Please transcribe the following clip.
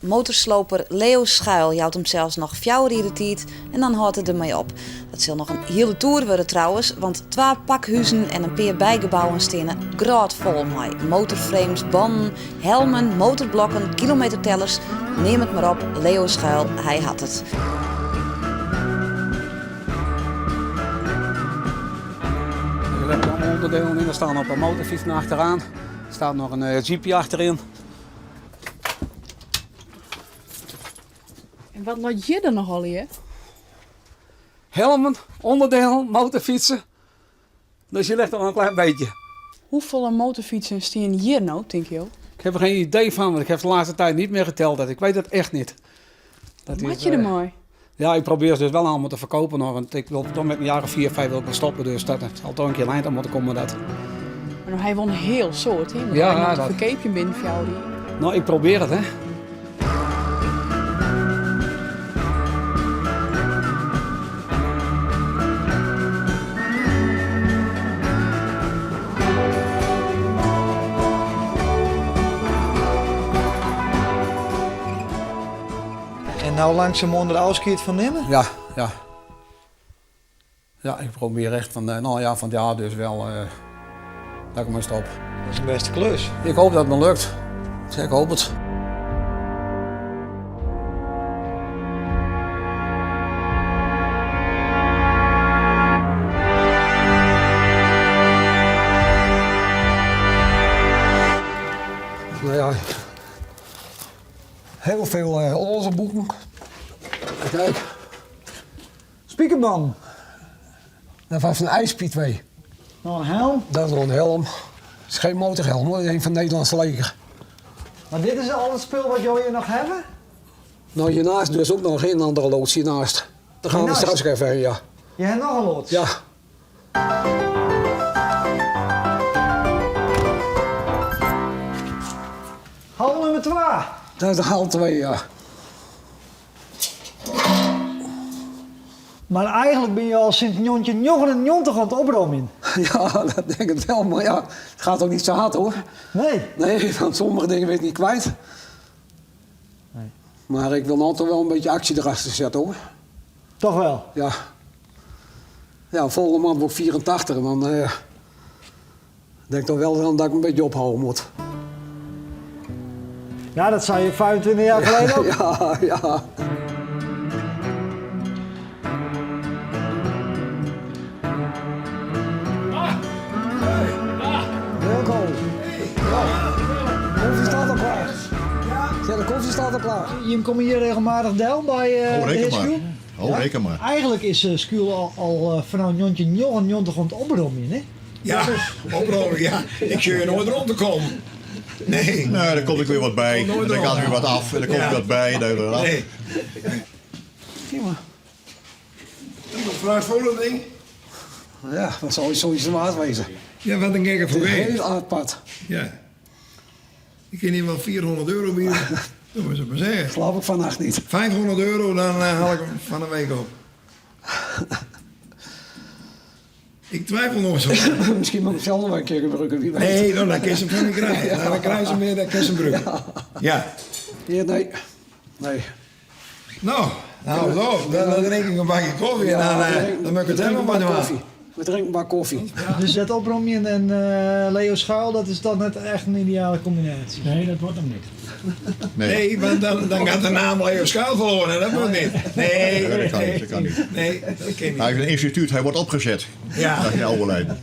Motorsloper Leo Schuil jout himsels noch fjouwer jier de tiid en dan hâldt er dermei op. Dat sil noch in hiele toer wurde trouwens, want twa pakhuzen en in pear bygebouwen steane grôtfol mei motorframes, bannen, helmen, motorblokken, kilometertellers, neam it mar op, Leo Schuil, hy hat it. Der lizze allemaal onderdelen yn. Der staan op een motorfiets achteraan. Er staat nog een eh, jeepje achterin. En wat leit hjir dan noch allegear? Helmen, onderdelen, motorfietsen. Dus je legt nog een klein beetje. Hoefolle motorfytsen steane hjir no, tinke jo? Ik heb er geen idee van, want ik heb de laatste tijd niet meer geteld. Dat ik weet het echt niet. Dat Wat je dermei? Eh, ja, ik probeer ze dus wel allemaal te verkopen nog. Want ik wil toch met een jaar of vier, vijf wil ik wel stoppen. Dus dat zal toch een keer eind aan moeten komen. Dat. Maar hy wol in hiel soad, hè? Ja, dat ferkeapje binnen fjouwer jier. Nou, ik probeer het, hè. En nou langsumoan der ôfskied fan nimme? Ja, ja. Ja, ik probeer echt van, nou ja, van het jaar dus wel uh, dat ik me stop. Dat is een beste klus. Ik hoop dat het me lukt. Ik hoop het. Nou ja, heel veel uh, boeken. Kijk. Spikerman. Dat was een IJspiet 2. Nog een helm? Dat is nog een helm. Het is geen motorhelm hoor, dat is een van het Nederlandse leger. Maar dit is al het spul wat jullie hier nog hebben? Nou, hiernaast dus ook nog een andere loods hiernaast. Daar gaan we straks even heen, ja. Je hebt nog een loods? Ja. Hal nummer 2. Dat is de hal 2, ja. Maar eigenlijk ben je al sinds 1999 aan het opromjen. Ja, dat denk ik wel. Maar ja, het gaat ook niet zo hard hoor. Nee? Nee, want sommige dingen weet ik niet kwijt. Nee. Maar ik wil nou toch wel een beetje actie erachter zetten hoor. Toch wel? Ja. Ja, volgende maand word ik 84 en dan uh, denk ik toch wel dat ik een beetje ophouden moet. Ja, dat zei je 25 jaar geleden ook. ja, ja. Welkom. Ja. Koffie staat al klaar. Ja, de koffie staat al klaar. Je komt hier regelmatig del bij uh, oh, de reken maar. Oh, reken maar. Eigenlijk is uh, Skuul al, al uh, vanaf 1999 aan het oprommen, hè? Ja, oprommen, ja. Ik zul je nooit rond te komen. Nee. Nou, daar komt ik weer wat bij. En dan gaat er weer wat af. En dan komt Ja. er wat bij. En dan weer af. Nee. Prima. Nog vraag voor dat ding? Ja, dat zal zoiets waard wezen. Ja, wat een gekke voor Het is heel apart. Ja. Ik kan hier wel 400 euro bieden. Dat moet je maar zeggen. Geloof ik vannacht niet. 500 euro, dan eh, haal ik hem van de week op. Ik twijfel nog zo. Misschien moet ik zelf nog wel een keer gebruiken, wie weet. Nee, dan, dan kun je ze van niet krijgen. Nou, dan krijg je ze meer, dan kun je ze gebruiken. Ja. Ja, nee. Nee. Nou, nou zo. Dan, dan drink ik een bakje koffie en dan, eh, dan moet ik het helemaal maar doen. koffie. We drinken een bak koffie. Dus dat opromjen en eh, Leo Schuil, dat is dan net echt een ideale combinatie. Nee, dat wordt hem niet. Nee. Nee, want dan, dan gaat de naam Leo Schuil verloren en dat moet niet. Nee, Nee, dat kan niet, dat kan niet. Nee, dat kan niet. Hij is een instituut, hij wordt opgezet. Ja. Dat is de oude lijn.